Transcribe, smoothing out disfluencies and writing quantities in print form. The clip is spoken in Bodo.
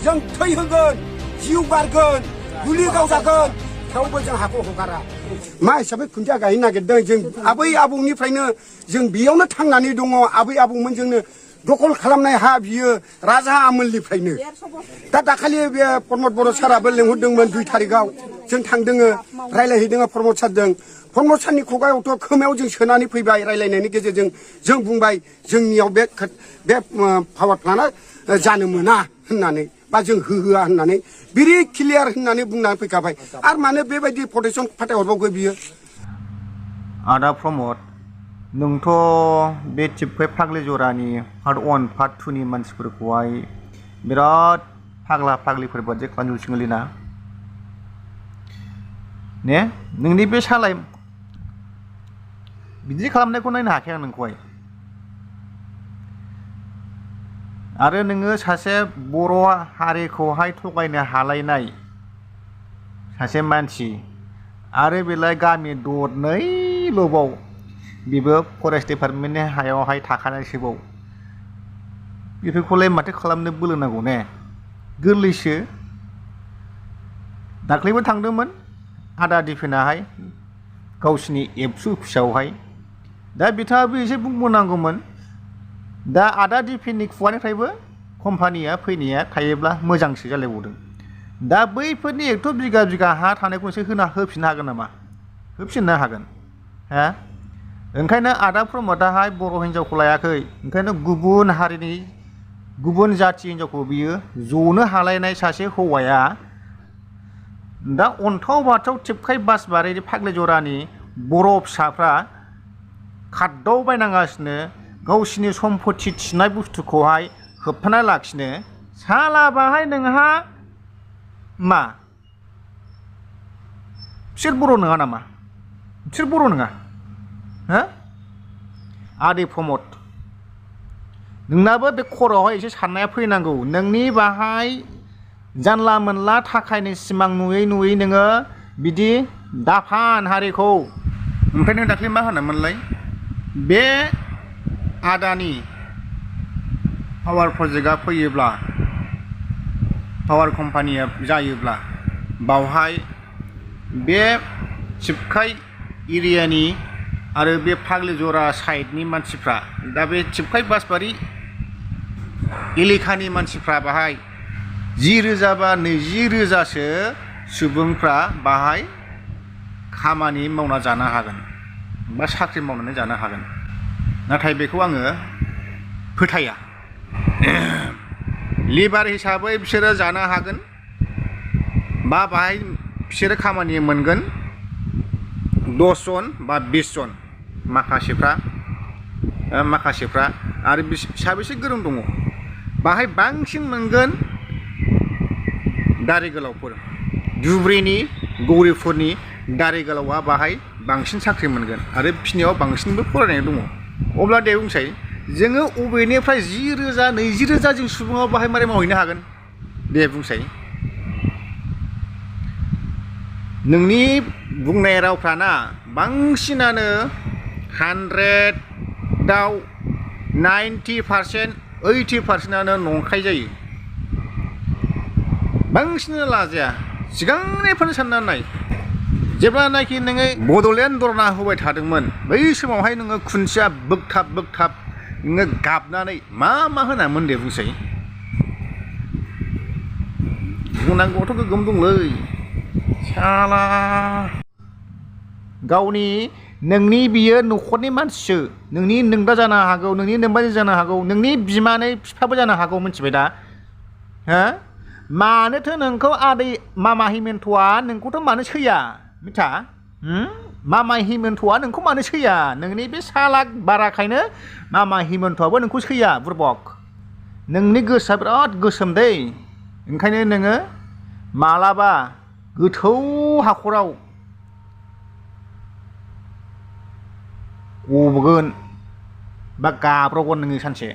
जों थै होगोन जिउ गारगोन गुलि गावजागोन थेवबो जों हाखौ हगारा मा हिसाबै खुन्थिया गायनो नागिरदों जों आबै आबौनिफ्रायनो जों बेयावनो थांनानै दङ आबै आबौमोनजोंनो दखल खालामनाय हा बियो राजा आमोलनिफ्रायनो दा दाखालि बे प्रमद बर' साराबो लेंहरदोंमोन 2 थारिखआव जों थांदोङो रायलायहैदोङो प्रमद सारजों प्रमद सारनि खुगायावथ' खोमायाव जों सोनानै फैबाय रायलायनायनि गेजेरजों जों बुंबाय जोंनियाव बे पावार प्लान्टआ जानो मोना होननानै बा जों होहोआ होननानै बिरि क्लियार होननानै बुंनानै फैखाबाय आरो मानो बेबायदि प्रटेक्सन फाथायहरबावगो बियो आदा प्रमद नोंथ' बे टिपकाय फाग्लि जरानि पार्ट 1 पार्ट 2 नि मानसिफोरखौहाय बिराद फाग्ला फाग्लिफोर बादि खालामजोबसिगोनलै ना ने नोंनि बे सालाय बिदि खालामनायखौ नायनो हाखाया नोंखौहाय आरो नोङो सासे बर' हारिखौहाय थगायनो हालायनाय सासे मानसि आरो बेलाय गामि दरनैल'बाव बेबो फरेस्ट डिपार्टमेन्टनि हायावहाय थाखानायसोबाव बेफोरखौलाय माथो खालामनो बोलो नांगौ ने गोरलैसो दाख्लैबो थांदोंमोन आदा दिफेनाहाय गावसिनि एबसु अफिसावहाय दा बिथाङाबो एसे बुंबावनांगौमोन दा आदा दिफेननि खुगानिफ्रायबो कम्पानिया फैनाया थायोब्ला मोजांसो जालायबावदों दा बैफोरनि एकथ' बिगा बिगा हा थानायखौसो होफिननो हागोन नामा होफिननो हागोन हा ओंखायनो आदा प्रमदाहाय बर' हिन्जावखौ लायाखै ओंखायनो गुबुन हारिनि गुबुन जाथि हिन्जावखौ बियो जनो हालायनाय सासे हौवाया दा अन्थाव बाथाव टिपकाय बासबारि फाग्लि जरानि बर' फिसाफ्रा खारदावबायनांगासिनो गावसिनि सम्पति थिनाय बुस्थुखौहाय होबथाना लाखिनो साला बाहाय नोंहा मा बिसोर बर' नङा नामा बिसोर बर' नङा हो आदै प्रमद नोंनाबो बे खर'आवहाय एसे साननाया फैनांगौ नोंनि बाहाय जानला मोनला थाखायनि सिमां नुयै नुयै नोङो बिदि दाफान हारिखौ ओमफ्राय नों दाख्लै मा होनोमोनलाय बे आदानि पावार प्रजेक्टआ फैयोब्ला पावार कम्पानिया जायोब्ला बावहाय बे टिपकाय एरियानि आरो बे फाग्लि जरा साइडनि मानसिफ्रा दा बे टिपकाय बासबारि एलेखानि मानसिफ्रा बाहाय 10,000 बा 20,000सो सुबुंफ्रा बाहाय खामानि मावना जानो हागोन बा साख्रि मावनानै जानो हागोन नाथाय बेखौ आङो फोथाया लेबार हिसाबै बिसोरो जानो हागोन बा बाहाय बिसोरो खामानि मोनगोन 10 जन बा 20 जन माखासेफ्रा आरो साबेसे गोरों दङ बाहाय बांसिन मोनगोन दारि गोलावफोर धुब्रिनि गौरिपुरनि दारि गोलावा बाहाय बांसिन साख्रि मोनगोन आरो बिसिनियाव बांसिनबो फरायनाय दङ अब्ला दे बुंसाय जोङो अबेनिफ्राय 10,000 20,000 जों सुबुङाव बाहाय मारै मावहैनो हागोन दे बुंसाय नोंनि बुंनाय रावफ्राना बांसिनानो 100आव 90% 80%आनो नंखाय जायो बांसिनानो लाजाया सिगांनिफ्रायनो साननानै नाय जेब्लानाखि नोङो बड'लेण्ड धरना होबाय थादोंमोन बै समावहाय नोङो खुन्थिया बोगथाब नोङो गाबनानै मा होनामोन दे बुंसाय बुंनांगौआथ' गोगोम दंलै साला गावनि नोंनि बियो न'खरनि मानसिसो नोंनि नोंदा जानो हागौ नोंनि नोम्बाजै जानो हागौ नोंनि बिमानै बिफाबो जानो हागौ मिथिबाय दा हो मानोथो नोंखौ आदै मामा हिमेन्थ'आ नोंखौथ' मानो सैया मिथा मामा हिमेन्थ'आ नोंखौ मानो सैया नोंनि बे सालाक बाराखायनो मामा हिमेन्थ'आबो नोंखौ सैया बुरबक नोंनि गोसोआ बिराद गोसोम दै ओंखायनो नोङो मालाबा गोथौ हाखराव गबगोन बा गाब्रगोन नोङो सानसे